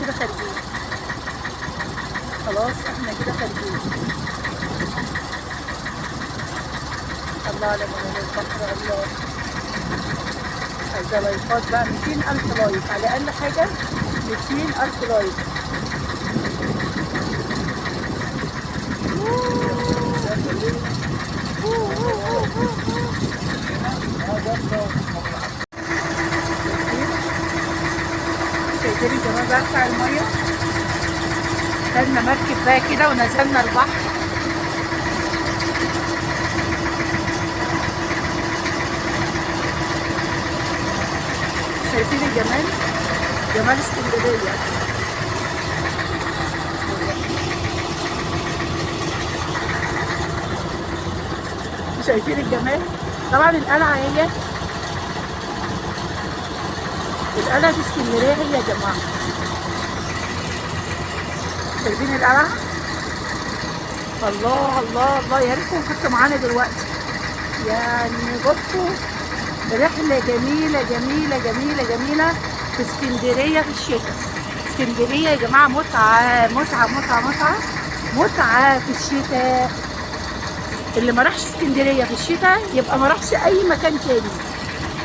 كده خارجين، خلاص احنا كده خارجين. الله على جمال البحر، الله. عايزة لايكات بقى، 200,000 like على أقل حاجة، 200,000 like. شايفين الجمال بقى بتاع المية؟ خدنا مركب بقى كده ونزلنا البحر. شايفين الجمال؟ جمال اسكندرية. شايفين الجمال؟ طبعا القلعة هي القلعة في اسكندرية هي يا جماعة. شايفين القلعة؟ الله الله الله، يا ريتكم كنتوا معانا دلوقتي. يعني بصوا، رحلة جميلة جميلة جميلة جميلة في اسكندرية في الشتاء. اسكندرية يا جماعة متعة متعة متعة متعة متعة في الشتاء. اللي ما راحش اسكندرية في الشتاء يبقى ما راحش أي مكان تاني.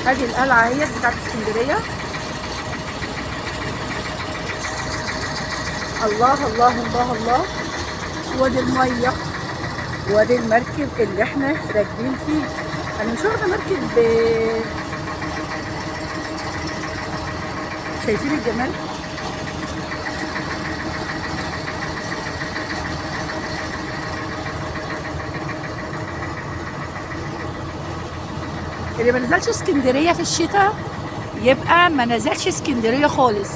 هذه القلعة هي بتاعت اسكندرية. الله الله الله الله. وادي المية، وادي المركب اللي احنا راكبين فيه. انا مش واخدة مركب. شايفين الجمال؟ اللي ما نزلش اسكندرية في الشتاء يبقى ما نزلش اسكندرية خالص.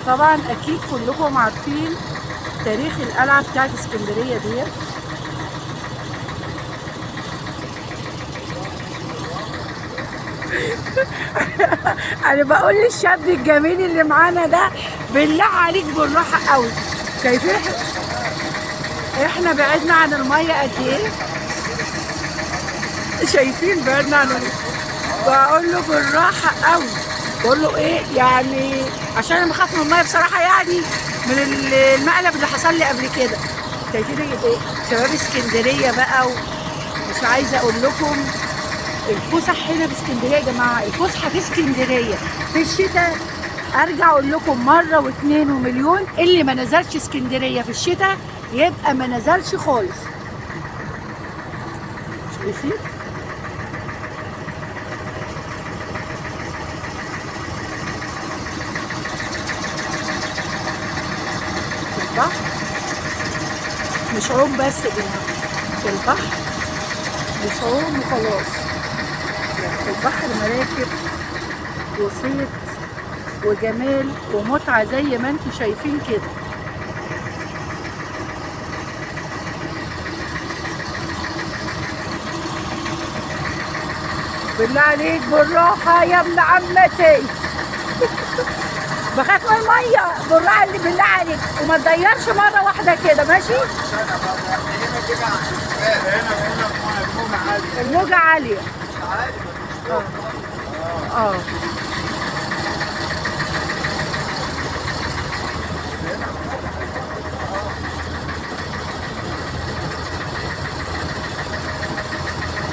طبعا اكيد كلكم عارفين تاريخ القلعة بتاعت اسكندرية ديت. انا بقول للشاب الجميل اللي معانا ده بالله عليك بالراحة قوي. شايفين احنا بعدنا عن المية قد ايه؟ شايفين بعدنا عن المية. بقول له بالراحة قوي، بقول له ايه يعني، عشان انا بخاف من المية بصراحة، يعني من المقلب اللي حصل لي قبل كده. شايفين ايه شباب اسكندرية بقى، ومش عايزه اقول لكم الفسح هنا في اسكندرية يا جماعة. الفسحة في اسكندرية في الشتاء، ارجع اقول لكم مرة واثنين ومليون، اللي ما نزلش اسكندرية في الشتاء يبقى ما نزلش خالص. شايفين؟ البحر مش عوم بس يا جماعة، البحر مش عوم وخلاص، البحر مراكب وصيد وجمال ومتعة زي ما انتم شايفين كده. بالله عليك بالراحة يا ابن عمتي. بخاف من المية، بالراحة اللي بالله عليك، وما تضيرش مرة واحدة كده، ماشي؟ الموجة عالية.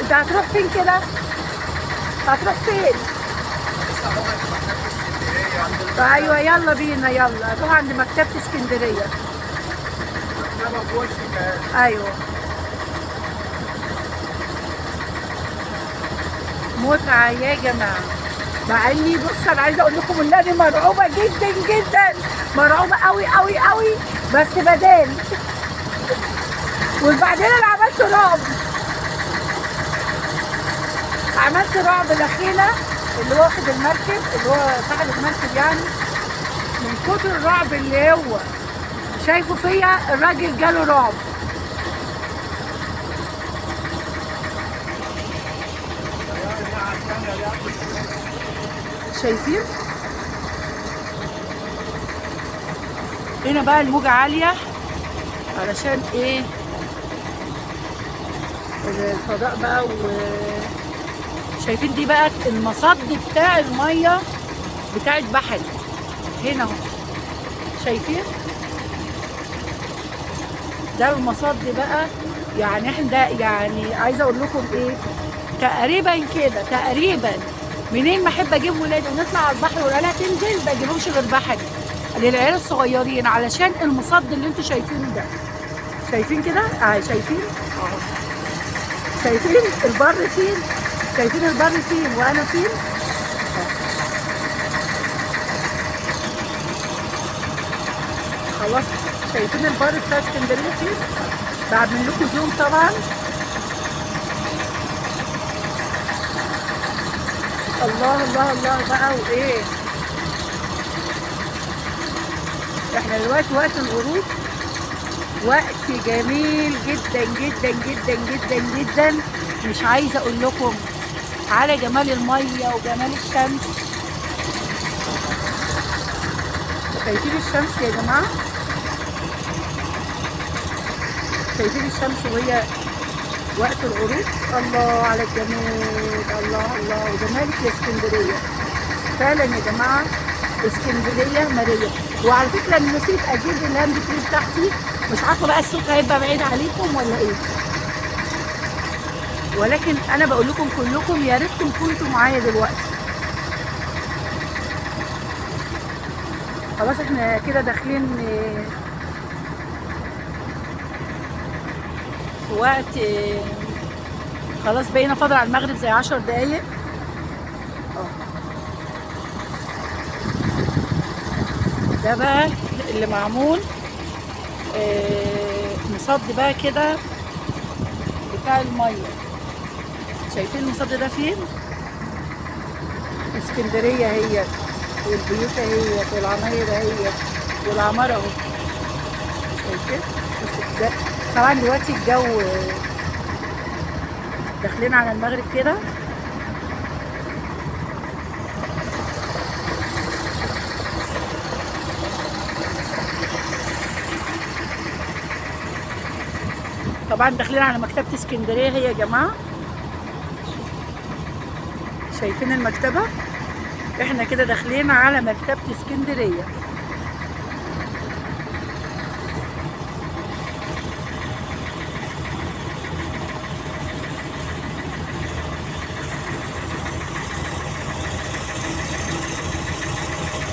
انت هتروح فين كده؟ هتروح فين؟ ايوه يلا بينا، يلا هتروح عند مكتبة اسكندرية. ايوه متعة يا جماعة. مع اني بص انا عايزة اقول لكم ان انا مرعوبة جدا جدا، مرعوبة قوي قوي قوي، بس بدال. وبعدين انا عملت رعب، عملت رعب لاخينا اللي هو واخد المركب، اللي هو صاحب المركب، يعني من كتر الرعب اللي هو شايفه فيا الراجل جاله رعب. شايفين؟ هنا بقى الموجة عالية علشان ايه؟ الفضاء بقى. شايفين دي بقى المصد بتاع المية بتاعت بحري هنا اهو، شايفين ده المصد بقى. يعني احنا ده يعني عايزه اقول لكم ايه، تقريبا كده تقريبا منين ما احب اجيب ولادي ونطلع على البحر والعيال تنزل ما اجيبهمش غير بحري للعيال الصغيرين، علشان المصد اللي انتوا شايفينه ده. شايفين كده؟ شايفين اهو، شايفين البر فين، شايفين البر فين وانا فين. خلاص شايفين البر بتاع اسكندرية فين. بعمل لكم زوم طبعا. الله الله الله بقى. وايه احنا دلوقتي وقت الغروب، وقت جميل جدا جدا جدا جدا جدا. مش عايزه اقول لكم على جمال المية وجمال الشمس. شايفين الشمس يا جماعة؟ شايفين الشمس وهي وقت الغروب؟ الله على الجمال، الله الله، وجمالك يا اسكندرية. فعلا يا جماعة اسكندرية مارية. وعلى فكرة انا نسيت اجيب ال hand free بتاعتي، مش عارفه بقى الصوت هيبقى بعيد عليكم ولا ايه، ولكن انا بقول لكم كلكم يا ريتكم كنتوا معايا دلوقتي. خلاص احنا كده داخلين في وقت خلاص، بقينا فاضل على المغرب زي 10 دقايق. ده بقى اللي معمول مصد بقى كده بتاع المية. شايفين المصد ده فين؟ اسكندرية هي، والبيوت هي، والعماير هي، والعمارة اهو. شايفين؟ بس ده طبعا دلوقتي الجو داخلين على المغرب كده. طبعا داخلين على مكتبة اسكندرية هي يا جماعة. شايفين المكتبة؟ احنا كده داخلين على مكتبة اسكندرية.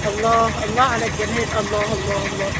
الله الله على الجمال، الله الله الله.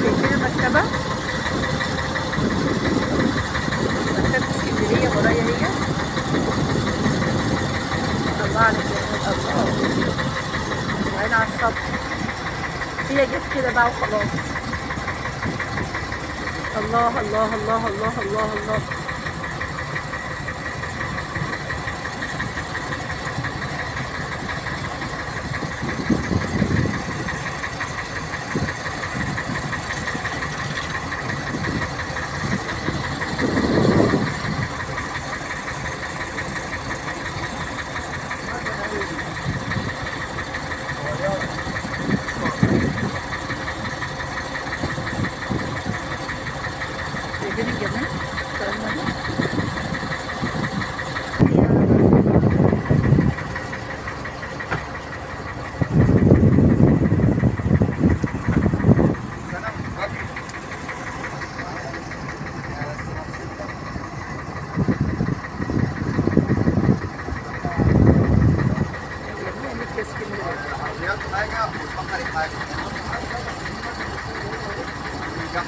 شايفين المكتبة؟ مكتبة اسكندرية ورايا هي. الله على الجمال، الله. وعين على السطح. هي جت كده بقى وخلاص. الله الله الله الله الله الله. شايفين الجمال؟ ده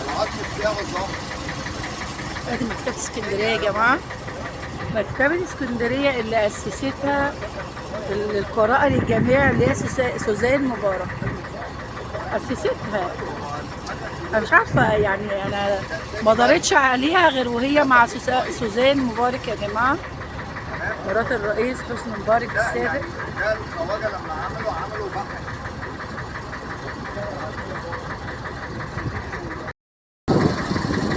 العظم بتاعه ظهر. ادي مكتبة اسكندرية يا جماعة، مكتبة اسكندرية اللي أسستها القراءة للجميع اللي هي سوزان مبارك أسستها. أنا مش عارفة يعني، أنا ما دارتش عليها غير وهي مع سوزان مبارك يا جماعة، مرات الرئيس حسني مبارك ده السابق. يعني ده الخواجه لما عملوا بحر.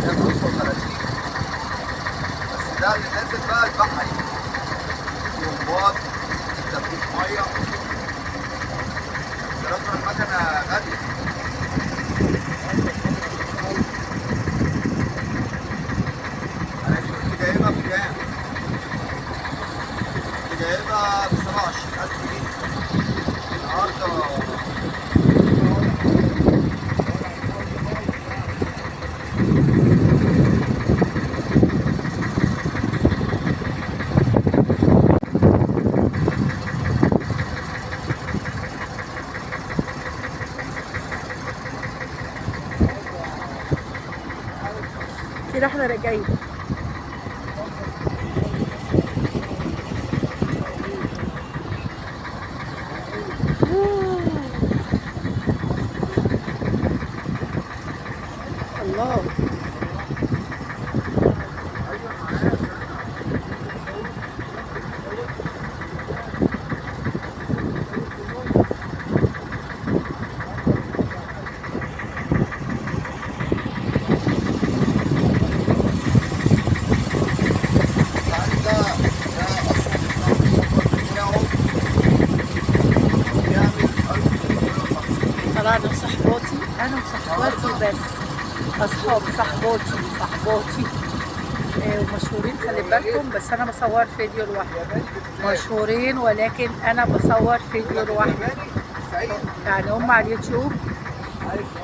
ده 35، بس ده اللي نازل بقى البحري، طرمبات، تبريد مية. بس رقم المكنه غالية. انا كنت جايبها بكام؟ كنت جايبها ب 27000 جنيه النهارده. كده احنا راجعين. الله، يعني ده اصلا الموتور بتاعه بيعمل 1350. طلعنا وصحباتي، انا وصحباتي بس، اصحاب صحباتي ومشهورين، خلي بالكم، بس انا بصور فيديو لوحدي. ياباني بالذات. مشهورين ولكن انا بصور فيديو لوحدي. ياباني 90. يعني هم على اليوتيوب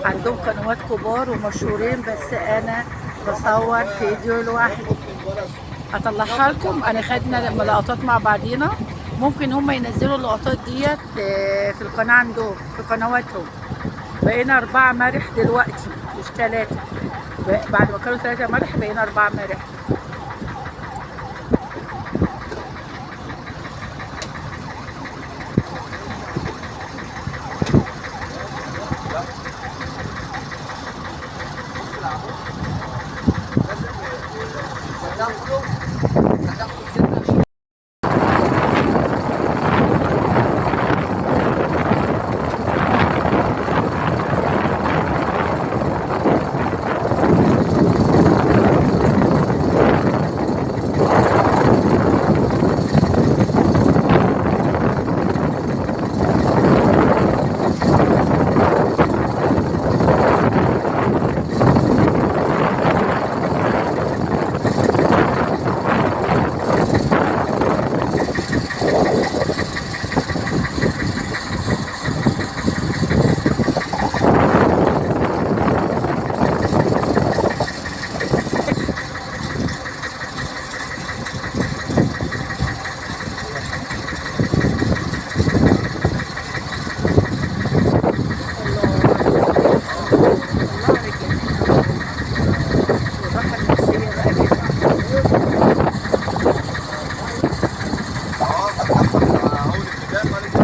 عندهم قنوات كبار ومشهورين، بس انا بصور فيديو لوحدي. اطلعها لكم. انا خدنا لما لقطات مع بعضينا، ممكن هم ينزلوا اللقطات ديت في القناة عندهم، في قنواتهم. بقينا 4 مرح دلوقتي مش 3، بعد ما كانوا 3 مرح بقينا 4 مرح. بص العمود لازم فتحته سنة. الله على الجمال والراحة النفسية بقى كده. اه فتحته اول اتجاه ملك.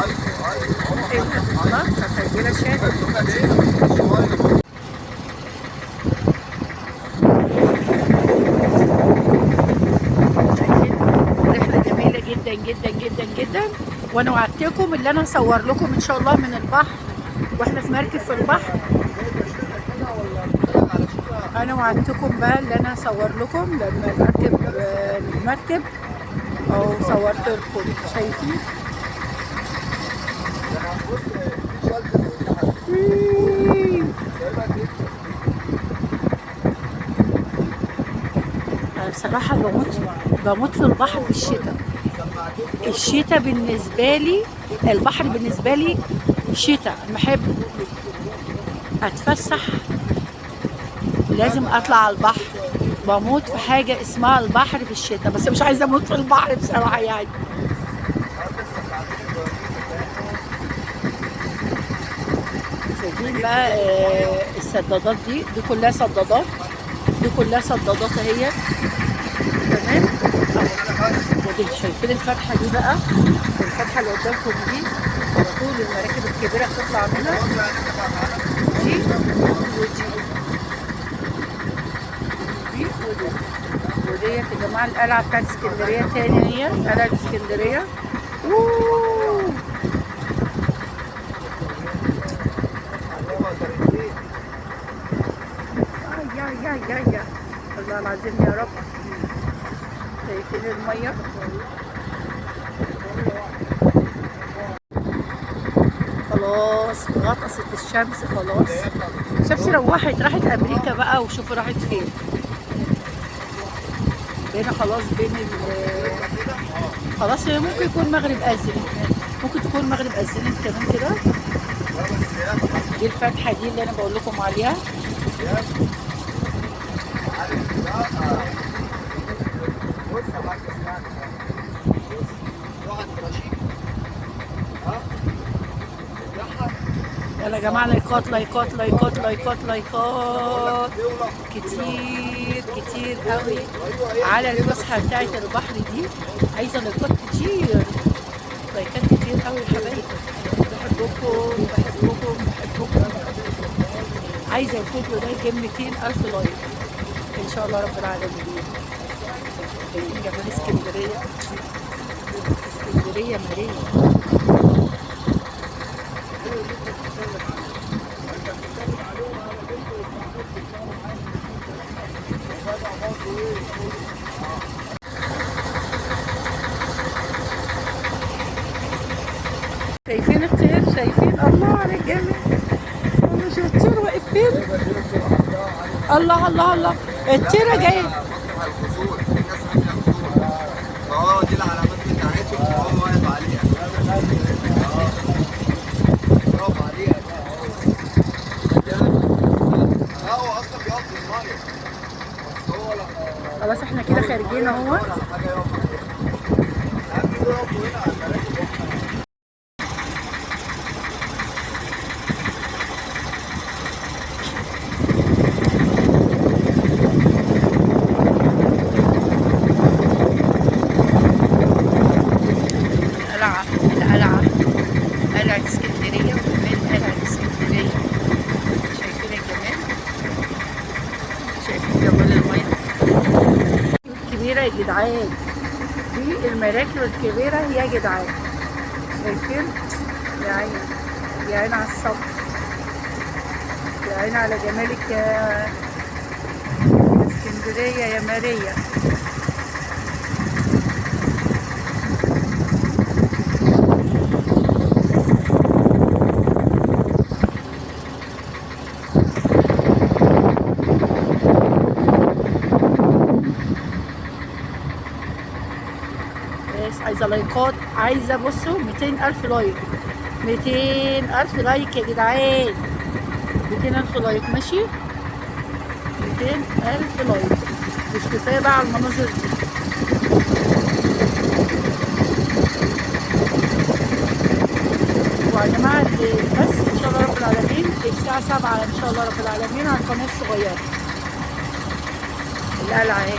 ايوه ايوه ايه الله، تسجيلة شادي. شايفين رحلة جميلة جدا جدا جدا جدا. وانا وعدتكم اللي انا هصور لكم ان شاء الله من البحر واحنا في مركب في البحر. انا وعدتكم بقى اللي انا هصور لكم لما المركب او صورت لكم. شايفين؟ انا بصراحة بموت في البحر في الشتاء. الشتاء بالنسبة لي، البحر بالنسبة لي شتاء، بحب. اتفسح لازم اطلع على البحر. بموت في حاجة اسمها البحر في الشتاء، بس مش عايزه اموت في البحر بصراحة يعني. شايفين بقى السدادات دي كلها سدادات، دي كلها سدادات اهي. تمام. ودي شايفين الفتحة دي بقى، الفتحة اللي قدامكم دي على طول المراكب الكبيرة بتطلع منها. دي ودي دي ودي وديت يا جماعة القلعة بتاعت اسكندرية تاني اهي، قلعه اسكندرية. اوه يا يا يا يا الله العظيم يا رب. شايفين المية؟ خلاص غطست الشمس، خلاص الشمس روحت، راحت امريكا بقى، وشوفوا راحت فين. بينا خلاص بين خلاص هي ممكن يكون مغرب اذن، ممكن تكون مغرب اذنت كمان كده. دي الفتحة دي اللي انا بقول لكم عليها. يلا يا جماعة، لايكات لايكات لايكات لايكات لايكات كتير كتير قوي على الفسحة بتاعت البحر دي. عايزه لايكات كتير، لايكات كتير قوي يا حبايبي. بحبكم بحبكم بحبكم. عايزه الفيديو ده يجيب 200,000 like ان شاء الله رب العالمين. شايفين جمال اسكندرية؟ اسكندرية مارية. شايفين الطير؟ شايفين؟ الله على الجمال. الله، شوف الطير واقف فين. الله الله الله، الطيرة جاية. مطرح الغزول، في ناس عامله غزول، فهو دي العلامات بتاعتهم وهو واقف عليها. برافو عليها. هو اصلا بيقف في المية، بس هو لما خلاص احنا كده خارجين اهوت. حاجة يقف عليها. ساعات بيجوا يقفوا هنا على المراكب واحنا القلعة، القلعة، قلعة اسكندرية، وجمال قلعة اسكندرية. شايفين الجمال؟ شايفين جمال المية الكبيرة يا جدعان؟ دي المراكب الكبيرة يا جدعان. شايفين؟ يا عيني يا عيني على الصبر، يا عيني على جمالك يا اسكندرية يا ماريا. بس عايزة لايكات، عايزة بصوا 200,000 like، 200,000 like يا جدعان، 200,000 like. ماشي، 200,000 like مش كفاية بقى على المناظر دي. ويا جماعة بس إن شاء الله رب العالمين الساعة 7 إن شاء الله رب العالمين على القناة الصغيرة. القلعة أهي.